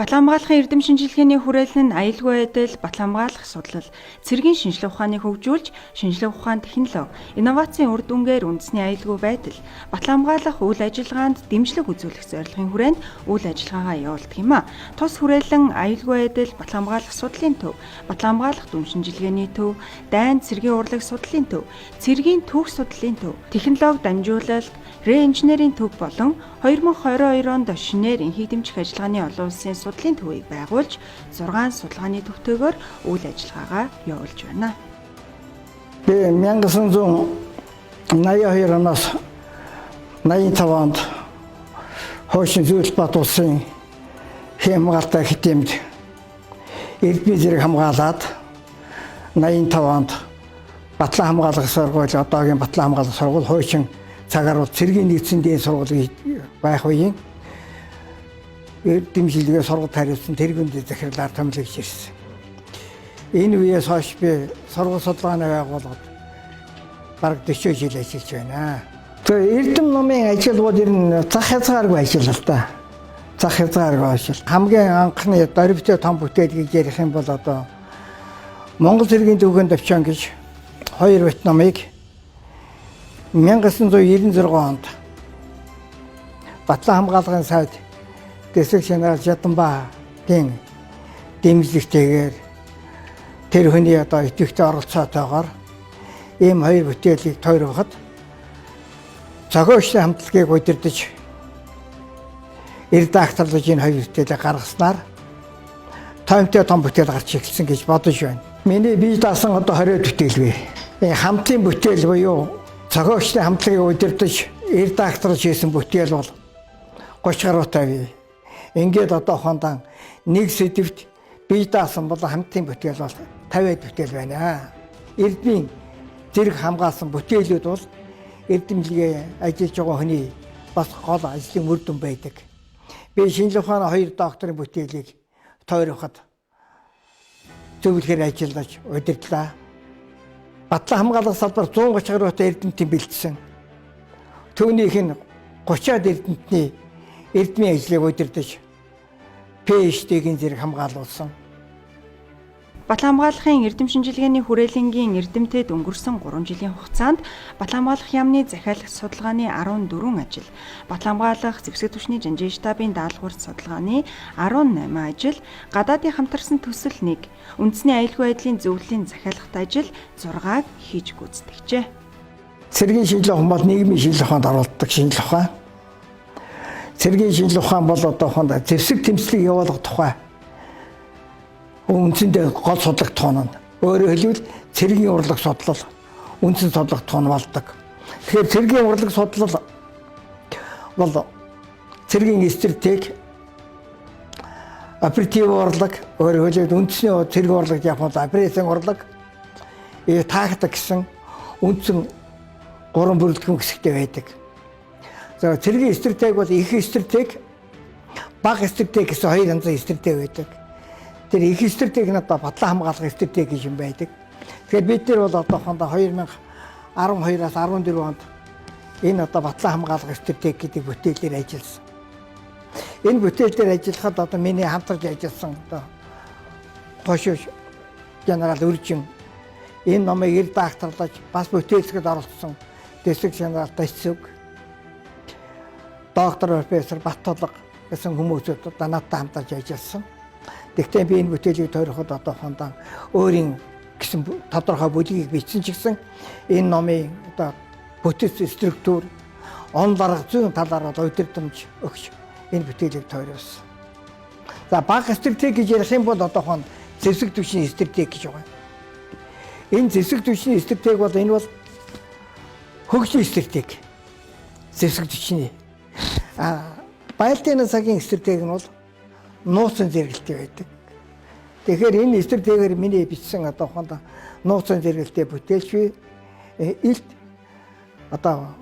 Батлан хамгаалахын эрдэм шинжилгээний хүрээлэн нь аюулгүй байдал, батлан хамгаалах судлал, цэргийн шинжлэх ухааныг хөгжүүлж, шинжлэх ухаан, технологи, инновацийн үр дүнгээр үндэсний аюулгүй байдал, батлан хамгаалах үйл ажиллагаанд дэмжлэг үзүүлэх зорилгын хүрээнд үйл ажиллагаагаа явуулдаг юм а. Тус хүрээлэн аюулгүй байдал, батлан хамгаалах судлалын төв, батлан хамгаалах дүн шинжилгээний төв, дайн цэргийн урлаг судлалын төв, цэргийн түүх судлалын төв, технологи дамжуулалт, реинженерийн төв болон 2022 онд шинээр энхийг дэмжих ажиллагааны олон улсын судлалын төвийг байгуулж 6 судалгааны төвтэйгээр үйл ажиллагаагаа явуулж байна. Би 1982 оноос 85 онд Хойшин Зүйлбат улсын хамгаалалт академид эрдмийн зэрэг хамгаалаад 85 онд Батлан хамгаалах сургууль, одоогийн Батлан хамгаалах сургууль, хуучин цагаар бол цэргийн нэгдсэн дээд сургууль байх үеийн эрдэм сургалт хариуцсан тэргүүнд захирлаар томилогдож ирсэн. Энэ үеэс хойш би сургууль судалгааны байгууллагад бараг 40 жил ажиллаж байна. Тэгээ эрдэм номын ажил бол ер нь зах хязгааргүй ажил л да. Зах хязгааргүй ажил. Хамгийн анхны дөрвтэй том бүтээл гэж ярих юм бол одоо Монгол цэргийн түүхэн төвчөн гэж хоёр бит номыг 1996 онд Батлан хамгаалгын сайд Дэсэг генерал Жаданбагийн дэмжлэгтэйгээр тэр хүний одоо идэвхтэй оролцоотойгоор ийм хоёр бүтээлийг тойроход зохиогчдын хамтлагийг удирдах редакторлож энэ хоёр бүтээлийг гаргаснаар томтой том бүтээл гарч эхэлсэн гэж бодож байна. Миний бие даасан одоо 20 бүтээл бий. Энэ хамтын бүтээл буюу зохиогчдын хамтлагийг удирдах редакторлож хийсэн бүтээл бол 30 гаруйтай бий. Ингээд одоохондоо нэг сэдвт бие даасан бол хамтын бүтээл бол 50 бүтээл байна. Эрдмийн зэрэг хамгаалсан бүтээлүүд бол эрдэмлэгээ ажиллаж байгаа хүний бас гол ажлын үр дүн байдаг. Би шинжлэх ухааны хоёр докторийн бүтээлийг тойроход зөвлөхөр ажиллаж удирдлаа. Батлан хамгаалах салбар 130 гаруйтай эрдэмтэн бэлдсэн. Түүнийх нь 30-аад эрдэмтний эрдмийн ажлыг удирдах PhD-ийн зэрэг хамгаалуулсан. Батлан хамгаалахын эрдэм шинжилгээний хүрээлэнгийн эрдэмтэд өнгөрсөн 3 жилийн хугацаанд Батлан хамгаалах яамны захиалах судалгааны 14 ажил, Батлан хамгаалах зэвсэг түвшний жанжин штабын даалгавар судалгааны 18 ажил, гадаадын хамтарсан төсөл 1, үндэсний аюулгүй байдлын зөвлөлийн захиалгат ажил 6-аг хийж гүйцэтгэжээ. Цэргийн шинжлэх ухаан бол нийгмийн шинжлэх ухаанд оролддог шинжлэх ухаан. Цэргийн шинжлэх ухаан бол одоохонд зэвсэг тэмцлэг явуулах тухай үндсэндээ гол судлагдах нь. Өөрөөр хэлбэл цэргийн урлаг судлал үндсэн судлагдах нь болдог. Тэгэхээр цэргийн урлаг судлал бол цэргийн стратеги, оператив урлаг, өөрөөр хэлбэл үндсний цэргийн урлаг явах бол операцийн урлаг, тактик гэсэн үндсэн гурван бүрэлдэхүүн хэсэгтэй байдаг. За цэргийн стратеги бол их стратеги, бага стратеги гэсэн хоёр янзын стратеги байдаг. Тэр их стратеги нь одоо батлан хамгаалах стратеги гэж юм байдаг. Тэгэхээр бид нар бол одоохондоо 2012-аас 14 онд энэ одоо батлан хамгаалах стратеги гэдэг бүтээлээр ажилласан. Энэ бүтээл дээр ажиллахад одоо миний хамтарч ажилласан одоо Хошуу генерал Үржин энэ номыг редакторлож бас бүтээлчгэд оролцсон Дэсэг генерал Дашцүг, доктор профессор Баттулга гэсэн хүмүүсүүд одоо надтай хамтарч ажилласан. Тэгтээ би энэ бүтээлийг тойроход одоохондоо өөрийн гэсэн тодорхой бүлгийг бичсэн ч гэсэн энэ номын одоо бүтэц структур, он дарга зүйн талаар бол удирдамж өгч энэ бүтээлийг тойруулсан. За бага стратеги гэж ярих юм бол одоохон зэвсэг түвшний стратеги гэж байгаа. Энэ зэвсэг түвшний стратеги бол энэ бол хөгжлийн стратеги. Зэвсэг түвшний. А Байлдын цагийн стратеги нь бол нууцын зэрэгэлтэй байдаг. Тэгэхээр энэ стратегиэр миний бичсэн одоохондоо нууцын зэрэгэлтэй бүтээлч би илт одоо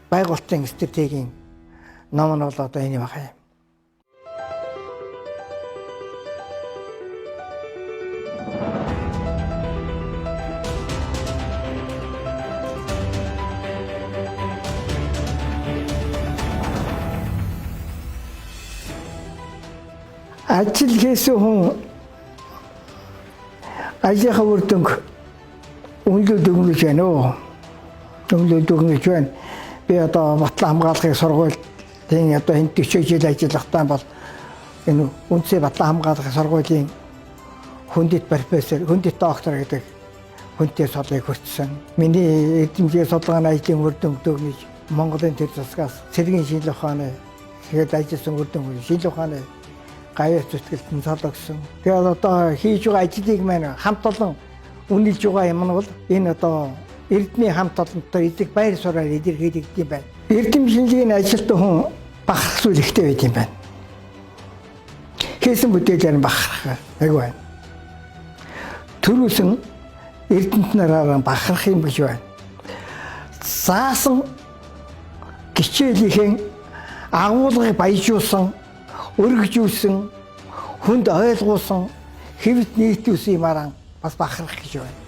байгуулалтын стратегийн ном нь бол одоо энэ байх юм. Ажил хийсэн хүн ажлынхаа үр дүнг үнэлүү дүгнэж байна уу? Үнэлүү дүгнэж байна. Би одоо батлан хамгаалахыг сургуулийн одоо энд 40 жил ажиллахтаа бол энэ үндсээ батлан хамгаалах сургуулийн хүндэт профессор, хүндэт доктор гэдэг хүнтэй судлыг хүртсэн. Миний эрдэмтдийн судалгааны ажлын үр дүнг дүгнэж Монголын төр засгаас цэргийн шинжлэх ухааны тэгээд ажилласан үр дүнг шинжлэх ухааны гавьяас зүтгэлтэн цологсон. Тэгээд одоо хийж байгаа ажлыг маань хамт олон үнэлж байгаа юм нь бол энэ одоо эрдмийн хамт олонтой эзэг баяр сураар илэрхийлэгдэх юм байна. Эрдэм шинжилгээний ажилтан хүн бахарх зүйл ихтэй байт юм байна. Хийсэн бүтээлээр нь бахарх яг байна. Төрүүлсэн эрдэмт нараараа бахарх юм гэж байна. Заасан хичээлийнхэн агуулгыг баяжуулсан, өргөжүүлсэн, хүнд ойлгуулсан, хэвд нийтүүлсэн юмараа бас бахарх гэж байна.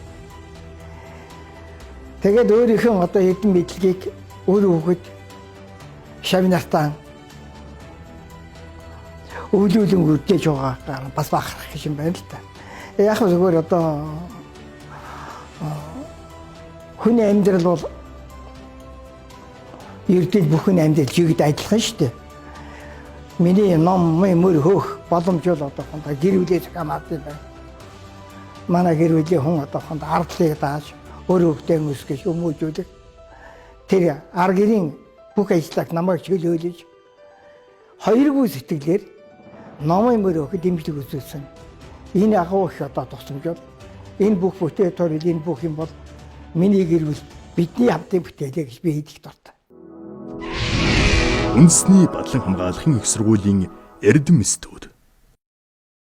Тэгээд өөрийнхөө одоо эрдэм мэдлэгийг үр хүүхэд шавь нартаа өвлүүлэн үрдэж байгаагаар бас бахарх гэж юм байна л та. Яг зүгээр одоо хүний амьдрал бол ердийн бүхэн амьдрал жигд адилхан шүү дээ. Миний ном, мөр хөөх боломж бол одоохондоо гэр бүлээ хамаард юм байна. Манай гэр бүлийн хүн одоохондоо ардлыг дааж өөр хөвгтэй өсгөж өмөөжүүлэх тэр ар гэрийн бүх ажлыг намайг чөлөөлөж хоёргүй сэтгэлээр номын мөр өгөх дэмжлэг үзүүлсэн. Энэ агуу их одоо тусламж бол энэ бүх бүтээл төрөл энэ бүх юм бол миний гэр бүл бидний хамтын бүтээлээ гэж би хэлэх дуртай. Үндэсний Бадлан хамгаалахын их сургуулийн Эрдэм студи.